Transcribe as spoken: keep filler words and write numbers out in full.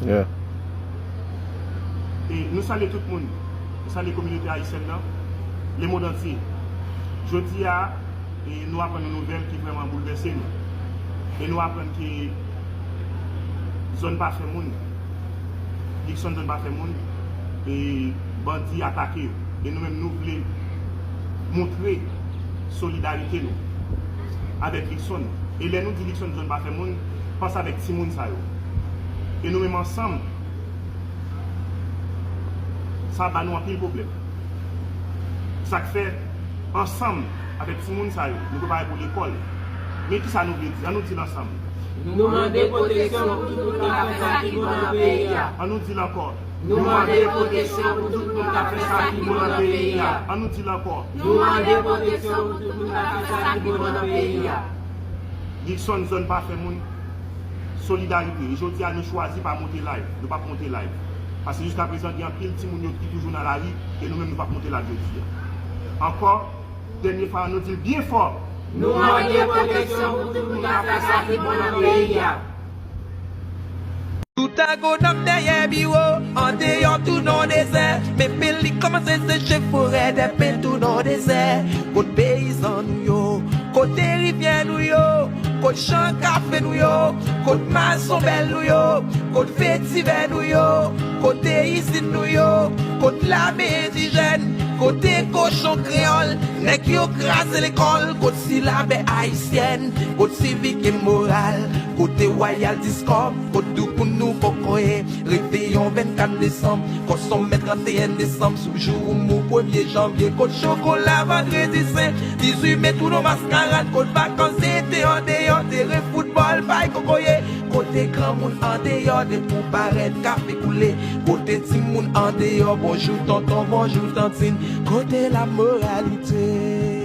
Yeah. E nou salye tout moun. Nou salye kominote ayisyèn nan, lemonn antye. Jodi a, e nou aprann yon nouvèl ki vrèman boulvèse nou. E nou aprann ke zòn pa fè moun, Dickson zòn pa fè moun, e bandi atake yo. E nou menm nou vle montre solidarite nou avèk Dickson. E lè nou di Dickson zòn pa fè moun, panse avèk timoun sa yo. E nou menm ansanm, sa ba nou anpil pwoblèm. Sa k fè, ansanm avèk timoun sa yo, nou prepare pou lekòl. Men kisa nou vle di? Ann nou di l ansanm. Nou mande pwoteksyon pou tout moun k ap fè sa ki bon nan peyi a. Ann nou di l ankò. Nou mande pwoteksyon pou tout moun k ap fè sa ki bon nan peyi a. Ann nou di l ankò. Nou mande pwoteksyon pou tout moun k ap fè sa ki bon nan peyi a. Dickson zòn pa fè moun, solidarite. E jodi a nou chwazi pa monte live. Nou p ap monte live. Paske jiska prezan gen anpil timoun yo ki toujou nan lari e nou menm nou p ap monte live jodi a. Ankò, dènye fwa nou di l byen fò. Nou mande pwoteksyon pou tout moun k ap fè sa ki bon nan peyi a. Tout agonòm dèyè biwo, andeyò tou nan dezè. Men pil li kòmanse seche forè dèpen tou nan dezè. Kot peyizan nou yo, kote rivyè nou yo, kot chan kafe nou yo, kot mason bèl nou yo, kot vetivè nou yo, kote izin nou yo, kot lame endijèn, kote kochon kreyòl, nèg yo kraze lekòl, kot silabè ayisyèn, kot sivik e moral, kote wayal diskòb, kot doukoun nou fokoye, reveyon vennkat desanm, kòsonmè tranteyen desanm, sou jou ou mou premye janvye, kot chokola vandredi sen, dizuit me tou nan maskarad, kot vakans ete andeyò, teren foutbòl bay kokoye, kote granmoun andeyò, depi w parèt kafe koule, kote timoun andeyò, bonjou tonton, bonjou tantin, kote lamoralite.